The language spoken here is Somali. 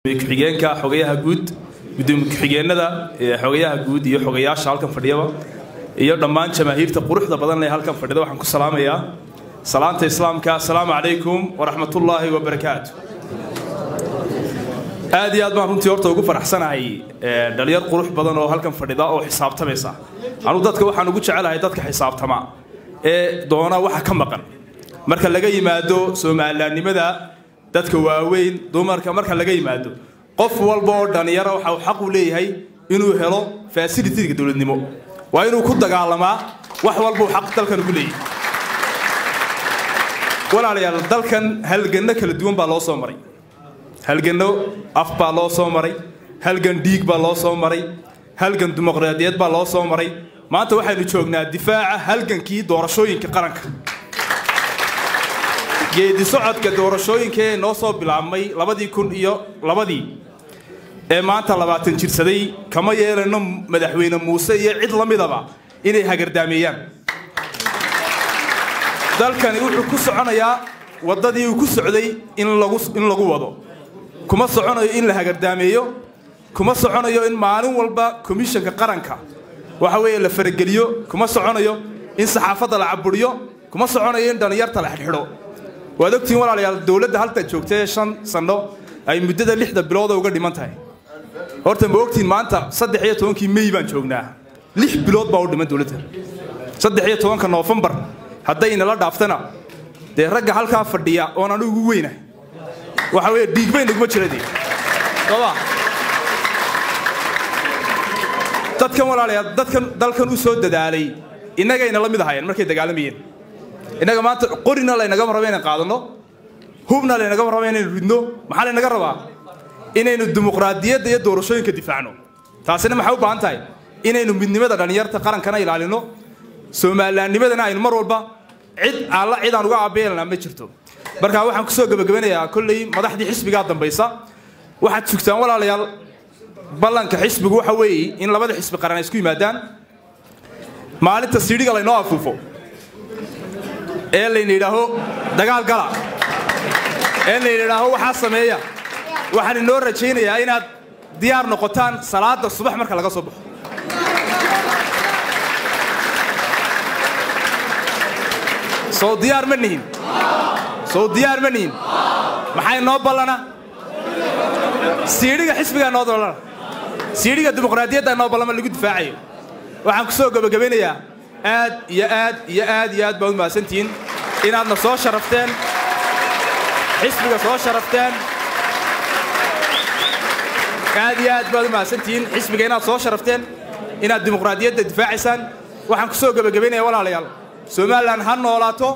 Ku-xigeenka xogayaha guud, gudoomiye ku-xigeenada xogayaha guud iyo xogayaasha halkan fadhiyaba iyo dhammaan jamaahiirta quruxda badan ee halkan fadhida, waxaan ku salaamayaa salaanta islaamka: asalaamu calaykum waraxmatullaahi wabarakaatu. Aad iyo aad baan runtii horta ugu faraxsanahay dhalinyar qurux badan oo halkan fadhida oo xisaabtamaysa. Anuu dadka waxaan ugu jecelahay dadka xisaabtama ee doona waxa ka maqan. Marka laga yimaado soomalilaannimada, dadka waaweyn, dumarka, marka laga yimaado, qof walba oo dhalinyaro waxa uu xaq u leeyahay inuu helo fasilitiga dowladnimo. Waa inuu ku dagaalamaa wax walba uu xaq dalkan ugu leeyahay. Walaalayaal, dalkan halganno kala duwan baa loo soo maray. Halganno af baa loo soo maray, halgan dhiig baa loo soo maray, halgan dimuqraadiyad baa loo soo maray. Maanta waxaynu joognaa difaaca halgankii doorashooyinka qaranka. Geedi socodka doorashooyinka ee noo soo bilaabmay 2002-dii ee maanta 20 jirsaday, kama yeelano madaxweyne Muuse iyo cid la midaba inay hagardaameeyaan. Dalkani wuxuu ku soconayaa waddadii uu ku socday in lagu wado. Kuma soconayo in la hagardaameeyo, kuma soconayo in maalin walba komishanka qaranka waxa weeye la farageliyo, kuma soconayo in saxaafadda la caburiyo, kuma soconayo in dhallinyarta la xidhxidho. Waad ogtihiin walaalayaal, dowladda halta joogta ee 5 sanno ay muddada 6da bilooda uga dhiman tahay. Horta ma ogtihiin maanta 13-kii Mey baan joognaa? 6 bilood baa u dhiman dowladda. 13-ka Noofembar hadday nala dhaaftana, dee ragga halkaa fadhiya oon anigu ugu weynahay, waxa weeye dhiigbay naguma jira dee sooma. Dadkan walaalayaal, dadkan dalkan u soo dadaalay innagayna la mid ahaayeen markay dagaalamayeen. Innaga maanta qorina laynagama raba inaan qaadanno, hubna laynagama raba inaynu ridno. Maxaa laynaga rabaa? Inaynu dimuqraadiyadda iyo doorashooyinka difaacno. Taasina maxay u baahan tahay? Inaynu midnimada dhallinyarta qarankana ilaalino, soomalilaannimadana aynu mar walba cid alla cid aan uga aabeelana ma jirto. Marka waxaan kusoo gebagabanayaa, kolley madaxdii xisbigaa dambaysa, waxaad sugtaan walaalayaal. Ballanka xisbigu waxa weeye in labada xisbi qaran ay isku yimaadaan maalinta siidhiga laynoo afuufo ee layna yidhaaho dagaal gala, ee layna yidhaaho waxaa sameeya. Waxaan inoo rajaynayaa inaad diyaar noqotaan salaada subax marka laga soo baxo. Soo diyaar ma nihin? Soo diyaar ma nihin? Maxaa inoo ballana? Siidhiga xisbigaa noo ballana, siidhiga dimuqraadiyadda noo ballama lagu difaacayo. Waxaan ku soo gebagabaynayaa, aad iyo aad iyo aad iyo aad baad u mahadsantihiin inaadna soo sharafteen, xisbiga soo sharafteen. Aad iyo aad baad u mahadsantihiin xisbiga inaad soo sharafteen, inaad dimuqraadiyadda difaacaysaan. Waxaan ku soo gebagabaynaya walaalayaal, Somalilan ha noolaato.